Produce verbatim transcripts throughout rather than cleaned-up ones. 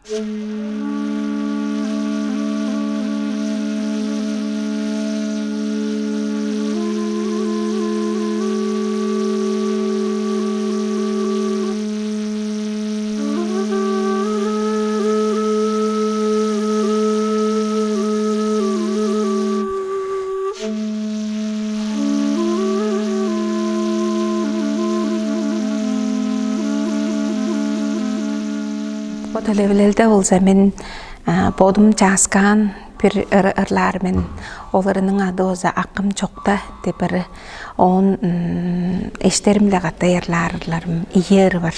Бо төлевилелде болза мен, а, бодум чааскаан бир ыр-, ырлаар мен. Ол ырының ады болза «Акым чокта» деп ыры. Оон, м, эштерим-биле катай ырлаар ырларым ийи ыры бар.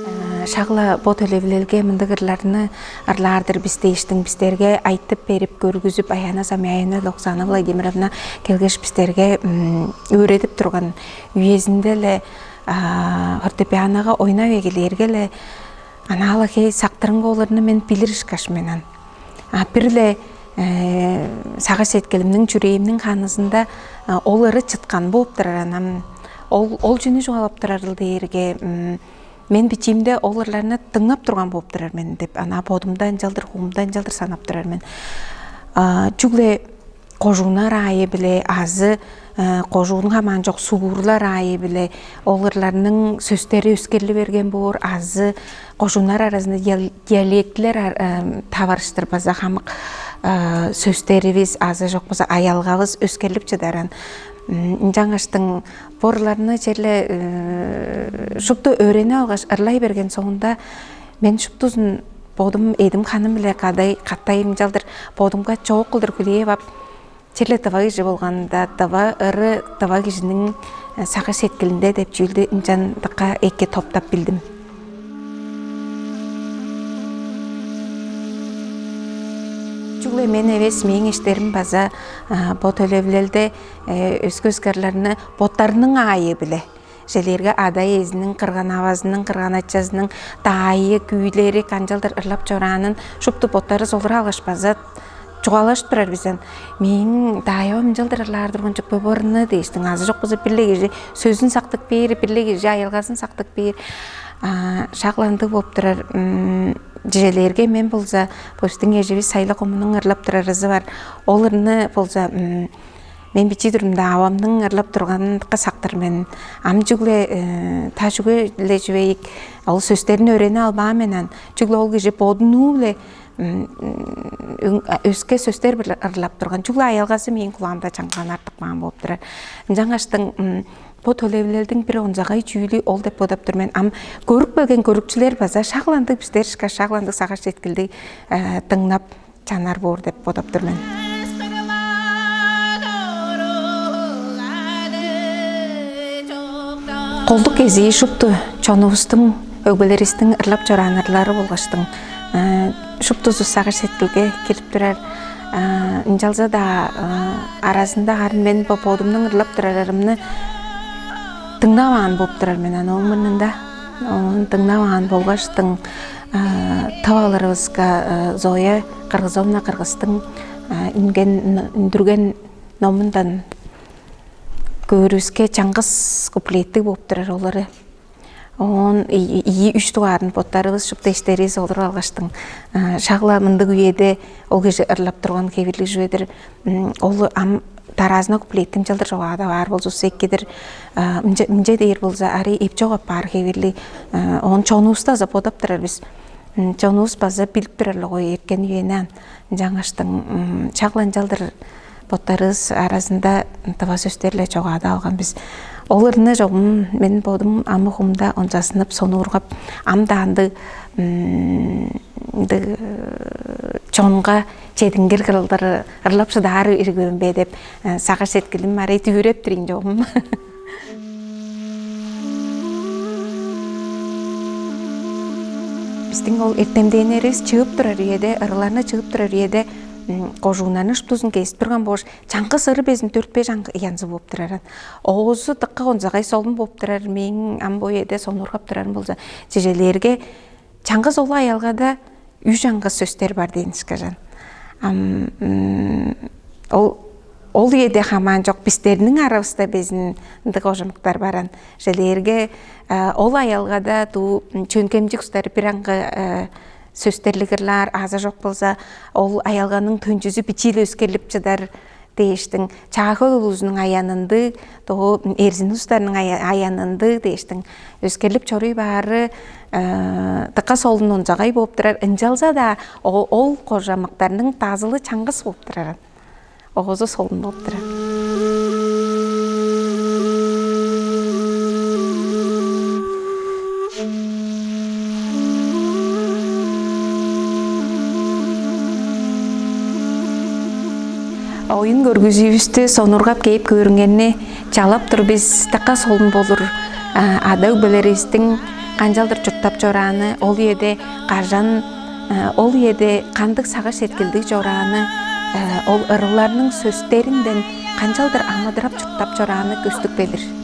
Э, шак-ла бо төлевилелге мындыг ырларны ырлаар-дыр бис дээштиң, бистерге айтып берип, көргүзүп, Аяна Самяевна Локсана Владимировна келгеш, бистерге, м, өөредип турган үезинде-ле, а, фортепианога ойнап эгелээрге-ле, анаа-ла хей сактырыңга оларны мен билир ышкаш мен ан. А бир-ле, э, сагыш-сеткилимниң, чүрээмниң ханызында, а, ол ыры чыткан бооп турар анам. Ол, ол чүнү чугаалап турарыл дээрге, м, мен бичиимде ол ырларны дыңнап турган бооп турар мен деп, анаа бодумда ынчалдыр, хуумда ынчалдыр санап турар мен. А, чүгле кожууннар аайы-биле азы, э, кожуун хамаан чок суурлар аайы-биле ол ырларның сөстери өскерли берген боор, азы кожууннар аразында диал-, диалектилер ар-, э, таварыштыр база хамык, э, сөстеривис азы чок болза аялгавыс өскерлип чыдаран. М, ынчангаштың бо ырларны черле, э, шупту өөренип алгаш, ырлай берген соонда, мен шуптузун бодум эдим-ханым-биле кадай, катай ынчалдыр бодумга чоок кылдыр хүлээп ап, черле тыва кижи болганда, тыва ыры тыва кижиниң, э, сагыш-сеткилинде деп чүүлдү ынчан дыка эки топтап билдим. Чүгле мен эвес, мээң эштерим база, а, бо төлевилелде, э, өске-өске ырларны боттарының аайы-биле, чижээлээрге ада-иезиниң, кырган-авазының, кырган-ачазының даайы, күүлери канчалдыр ырлап чораанын шупту боттары солура алгаш база чугаалажып турар бис ан. «Мээң даайым ынчалдыр ырлаар турган чүк бе бо ырны» дээштиң, азы чок болза бир-ле кижи сөзүн сактып бээр, бир-ле кижи аялгазын сактып бээр. А, шак-ла ындыг бооп турар. М, чижээлээрге, мен болза, бо бистиң эживис Сайлы Комунуң ырлап турар ырызы бар. Ол ырны болза, м, мен бичии турумда авамның ырлап турганын дыка сактыр мен. Ам чүгле, э, та чүге-ле чүве ийик, ол сөстерин өөренип албаан мен ан. Чүгле ол кижи бодунуу-биле, м, м, өң-, а, өске сөстер-биле ырлап турган. Чүгле аялгазы мээң кулаамда чаңгыгланып артып каан бооп турар. Ынчангаштың, м, бо төлевилелдиң бир онзагай чүүлү ол деп бодап тур мен. Ам көрүп келген көрүкчүлер база шак-ла ындыг бистер ышкаш, шак-ла ындыг сагыш-сеткилдиг, э, дыңнап чанар боор деп бодап тур мен. Колдук кезии шупту чонувустуң, өгбелеривистиң ырлап чораан ырлары болгаштың, э, шуптузу сагыш-сеткилге кирип турар. Э, ынчалза-даа, э, аразында харын мен бо бодумнуң ырлап турар ырымны дыңнаваан бооп турар мен ан ооң мурнунда. Оон дыңнаваан болгаштың, э, тып алырывыска, э, Зоя Кыргызовна Кыргыстың, э, үнген, үндүрген номундан көөрүвүске, чаңгыс куплеттиг бооп турар ол ыры. Оон и-, и-, ийи-үш дугаарын боттарывыс шупту эштеривис олуруп алгаштың, а, шак-ла мындыг үеде ол кижи ырлап турган хевирлиг чүве-дир. М, ол ам дараазында куплеттиг ынчалдыр чогаадып аар болзувусса эки-дир. А, мынча, мынча дээр болза, арай эпчок апаар хевирлиг. А, оон чонувусту база бодап турар бис. М, чонувус база билип турар-ла-гой эрткен үени ам. Ынчангаштың, м, шак-ла ынчалдыр боттарывыс аразында тыва сөстер-биле чогаадып алган бис. Ол ырны чогум мен бодум амы-хуумда онзазынып, сонуургап, ам-даа ындыг, м, ындыг, э, чонга чедингир кырында ырлап шыдаар ирги мен бе деп, э, сагыш-сеткилим арай дүвүреп тур ийин чогум. Бистиң ол эртемденнеривис чыып турар үеде, ырыларны чыып турар үеде, м, кожууннарның шуптузун кезип турган болгаш, чаңгыс ыры безин дөрт-беш ан-, янзы бооп турар. Оозу дыка онзагай солун бооп турар, мээң ам бо үеде сонуургап турарым болза, чижээлээрге, чаңгыс ол аялгада үш аңгы сөстер бар дээн ышкажан. Ам, м, ол Ол үеде хамаан чок бистерниң аравыста безин ындыг кожамыктар баран. Желээрге ол аялгада туу чөңкемчик устары бир аңгы сөстерлигирлаар азы чок болза, ол аялганың төнчүзү бичиил өскерлип чыдар дээштиң, чаагыл улузунуң аянынды, доо эрзин устарның аянынды дээштиң, өскерлип чоруй баары дыка солун онзагай болуп турар. Ынчалза-даа ол кожамыктарның дазылы чаңгыс болуп турар. Оозу солун болуп турар. Оюн көргүзүүвүстү сонургап кээп көрүңерни чалап тур бис. Дыка солун болур. Ада-өгбелеривистиң канчалдыр чурттап чорааны, ол үеде кажан, ол үеде кандыг сагыш эркелдиг чорааны, ол ырыларның сөстеринден канчалдыр амыдырап чурттап чорааны көстүп келир.